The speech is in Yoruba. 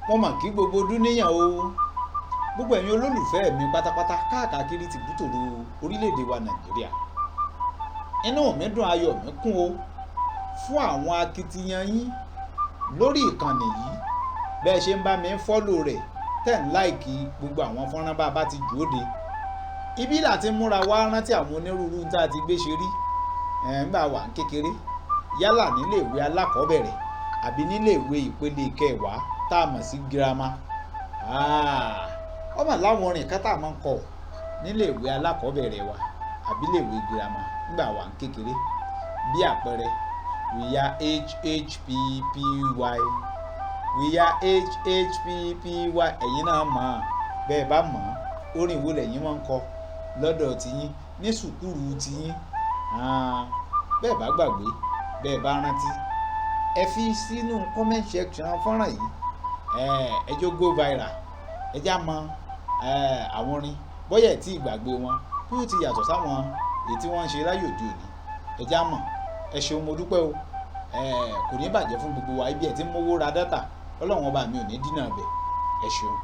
Mo mọ̀ kí gbogbo dúníyàn o, gbogbo ẹ̀yin olólùfẹ́ mi pátápátá káàkiri tìbútòrò orílẹ̀-èdè wa Nàìjíríà. Inú mi dùn, ayọ̀ mi kún o fún àwọn akitiyan yín lórí ìkànnì yìí, bẹ́ẹ̀ ṣe ń bá mi follow rẹ̀, tẹ̀ ń like gbogbo àwọn fọ́nrán bá a bá ti jù ó de. Ibi láti múra wá rántí àwọn onírúurú tá a ti gbé ṣe rí ẹ̀ ń bá wà ń kékeré, yálà nílé ìwé alákọ̀ọ́bẹ̀rẹ̀ àbí nílé ìwé ìpele kẹwàá tá a mọ̀ sí girama. Ọmọ láwọn orin kan tá a máa ń kọ nílé ìwé alákọ̀ọ́bẹ̀rẹ̀ wa àbí ilé ìwé girama nígbà wà ń kékeré. Bí àpẹẹrẹ, "We are HHPPY, we are HHPPY." Ẹ̀yin náà mọ̀ ọ́n. Bẹ́ẹ̀ bá mọ̀ ọ́n, orin wo lẹ̀yin máa ń kọ lọ́dọ̀ tiyín ní sùkúrù tiyín? Bẹ́ẹ̀ bá gbàgbé, bẹ́ẹ̀ bá rántí, ẹ fi sínú comment section fọ́nrán yìí. Ẹ jó go viral, ẹ já mọ àwọn orin bóyá ẹ tí ì gbàgbé wọn, bí ó ti yàtọ̀ sáwọn èyí tí wọ́n ń ṣe láyé òde òní. Ẹ já mọ̀. Ẹ ṣeun, mo dúpẹ́ o. Kò ní bàjẹ́ fún gbogbo wa. Ibi ẹ̀ tí ń mówó ra data, Ọlọ́run Ọba mi ò ní dínà bẹ̀. Ẹ ṣeun.